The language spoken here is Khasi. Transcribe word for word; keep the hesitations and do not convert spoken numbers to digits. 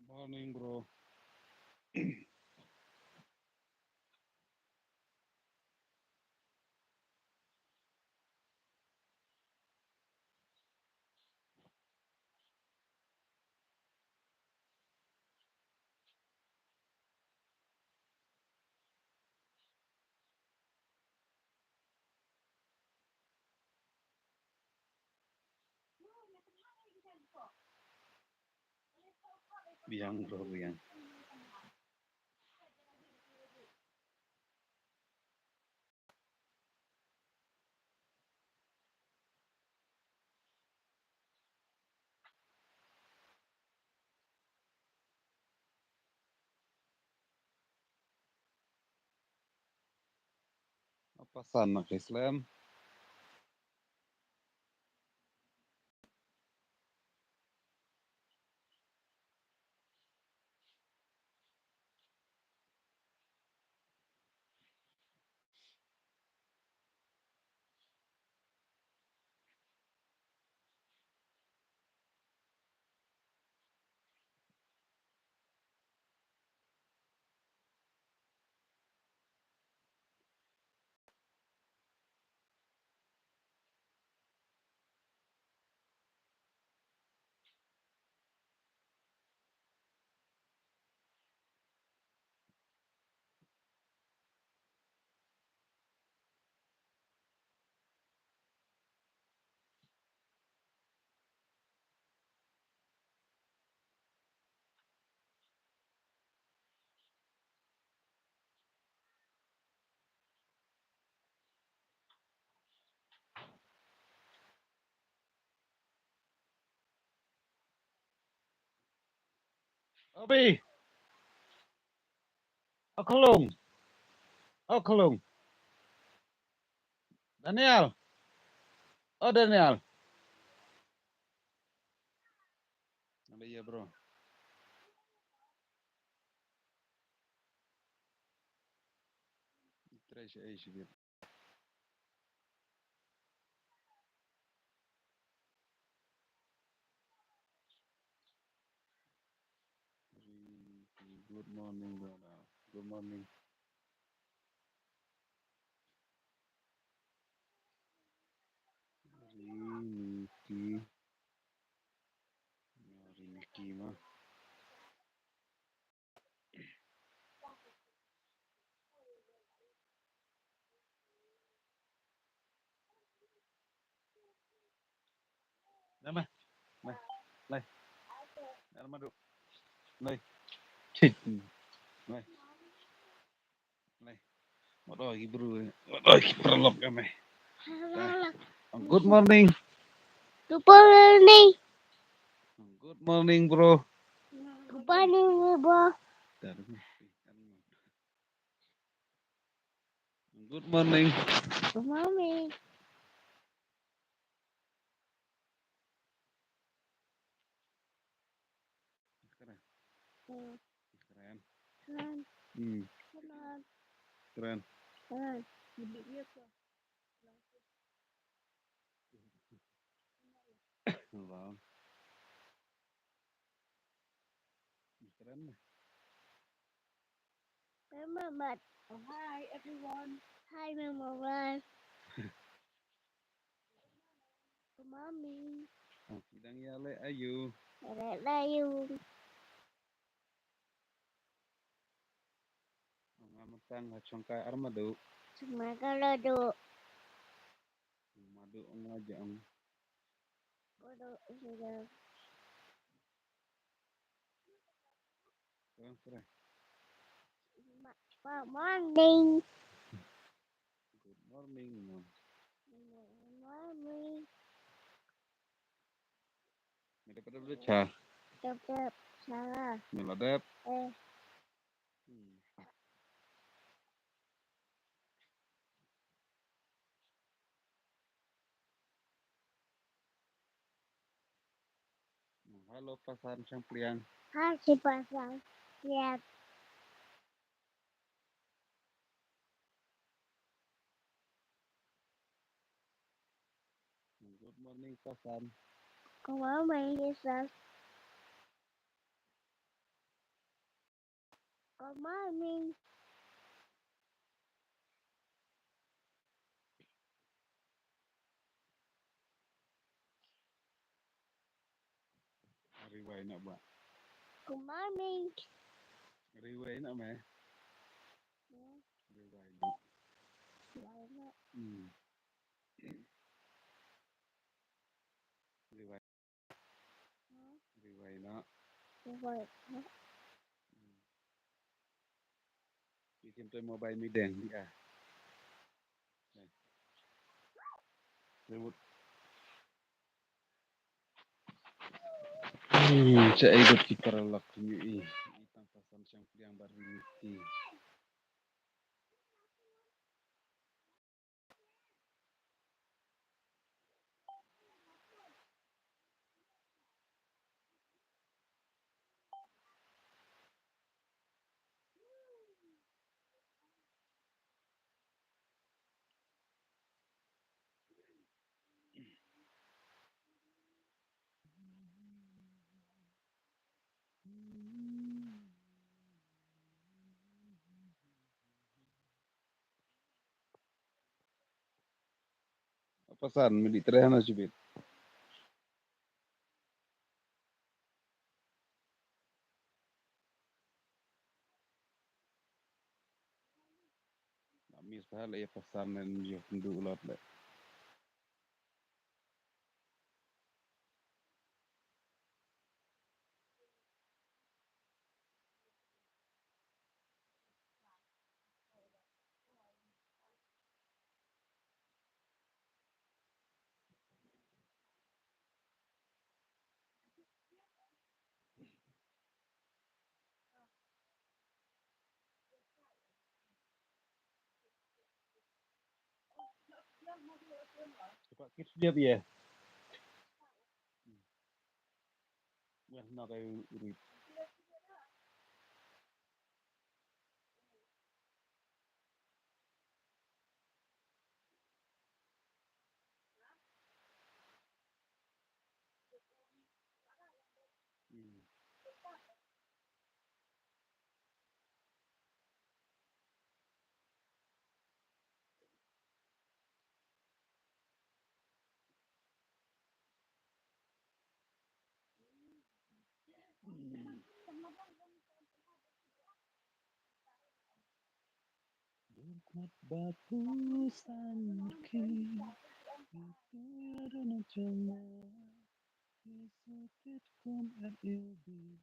Morning, bro. Biang, bro, biang. Pasan na ki slem. Obi. Oklung. Oklung. Daniel. Oh, Daniel. Ada ya, bro. Try siya, eh, sige. Good morning, brother. Good morning. Riniki. Riniki mah. Nah, mah. Nah. Lai. Nah, madu. Lai. Cit. Lai. Lai. Madu lagi bro. Madu lagi perlok kami. Lai. Good morning. Good morning. Good morning, bro. Good morning, bro. Dah, dah. Good morning. Good morning. Keren. Hmm. Keren. Keren. Keren. Keren. Keren. Wow. Keren. Mama Mat. Oh, hi, everyone. Hi, Mama Mat. Mommy. Oh, ki dang ïaleh aïu? Ïaleh aïu? Nga matang ha chongkai ar madu. Chongkai ar madu. Madu ong la jong. Madu ong la jong. Keren, keren. Ma-, ma-, morning. Good morning, Mom. Good morning. Me dep, dep, dep, cha. Dep, dep, cha. Me la dep. Eh. Hmm. Hello, Pasan Shangpliang. Hi, Pasan Shangpliang. Good morning, Pasan. Good morning, Pasan. Good morning. Riwai na ba. Good morning. Riwai na me. Hmm. Riwai na. Riwai na. Hmm. Riwai. Hmm. Riwai na. Riwai na. Hmm. Ïa kim te mobile mi deng di ah. Ribut. Hmm, cha ai dot ki paralok ki nyu i. I tang pasan chang pliang bar ri miti. Pasan meli treh na chibit. Mis pahal ïa pasan nen ïa pendu lot le. Cepat kit dia, dia. Wah, nak kayu urip. Hmm. Dukmat ba pusan ki, itu ado na jama, isu tit kum at ilbi.